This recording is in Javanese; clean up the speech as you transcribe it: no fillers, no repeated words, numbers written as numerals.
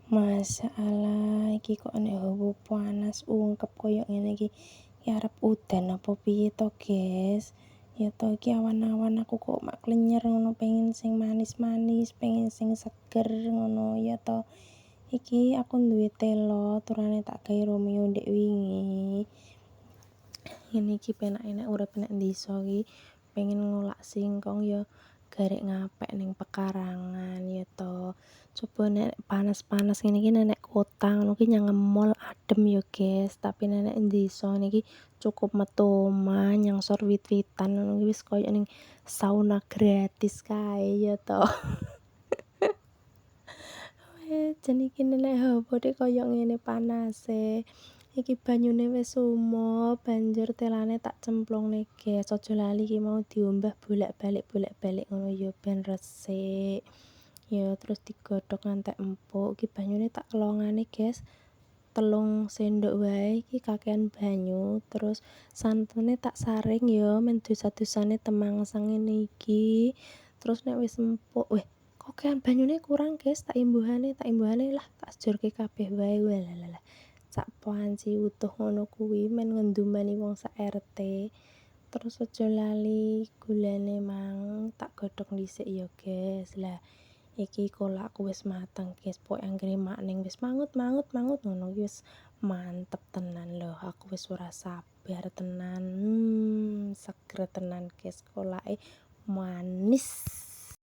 Masyaallah, iki kok nek hawa panas ungkep koyo ngene iki. Iki arep udan apa piye to, guys? Ya to, iki awan-awan aku kok mak klenyer ngono, pengen sing manis-manis, pengen sing seger ngono ya to. Iki aku duwe telo, turane tak gawe Romeo ndek wingi. Ngene iki penake nek urip nek desa iki pengen ngolak singkong ya garek ngapek ning pekarangan ya to. Coba nek panas-panas ngene iki nek kota ngono ki nyang mall adem ya, guys, tapi nek desa ngene iki cukup metu omah nyangsor wit-witan ngono ki wis koyo ning sauna gratis kae ya to. Jan iki nek hawane koyo ngene panase. Iki banyune wis umop, banjur telane tak cemplungne, guys. Aja lali iki mau diombah bolak-balik bolak-balik ngono ya ben resik. Ya terus digodhog ngantek empuk. Iki banyune tak kelongane, guys. 3 sendok wae iki kakean banyu. Terus santene tak saring ya men dosa-dosane temangsang ngene iki. Terus nek wis empuk, weh, kokean banyune kurang, guys, tak imbuhane lah tak sejurke kabeh wae. Walah, sak panci utuh ngono kuwi men ngendumani wong sak RT. Terus aja lali gulane mang tak godhog dhisik ya, guys. Lah, iki kolakku wis mateng, guys. Pokoke anggere mak ning wis mangut mangut mangut ngono iki wis mantep tenan lho. Aku wis ora sabar tenan. Seger tenan, guys, kolake manis.